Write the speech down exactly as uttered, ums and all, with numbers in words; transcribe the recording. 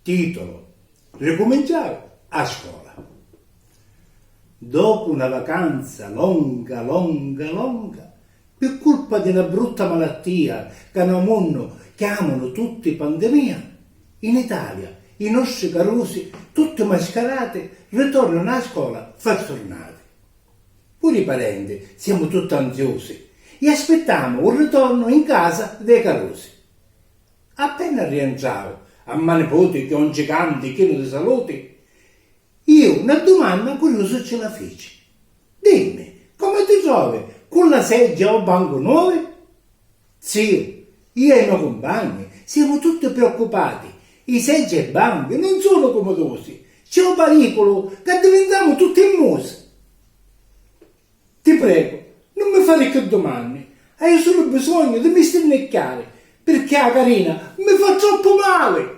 Titolo: Ricuminciau a scola. Dopu na vacanza longa, longa, longa, pi culpa di na brutta malattia ca nô munnu chiamanu tutti pandemia, in Italia i nostri carusi, tutti mascarati, ritornanu a scola fasturnati. Puru i parenti siamo tutti anziosi e aspittamu u ritorno in casa dei carusi. Appena rientrau, a ma niputi, chi è un giganti chinu di saluti, iu na dumanna curiusu ci la fici: "Dimmi, comu ti trovi cu la seggia o bancu nuovi?" "Ziu, iu e i me cumpagni siamo tutti preoccupati, i seggi e i banchi non sono comutusi, c'è u pariculu ca divintamu tutti musi." "Ti prego, non mi fari cchiù dumanni, haiu sulu bisognu di mi stinnicchiari, pirchì a carina mi fa troppu mali!"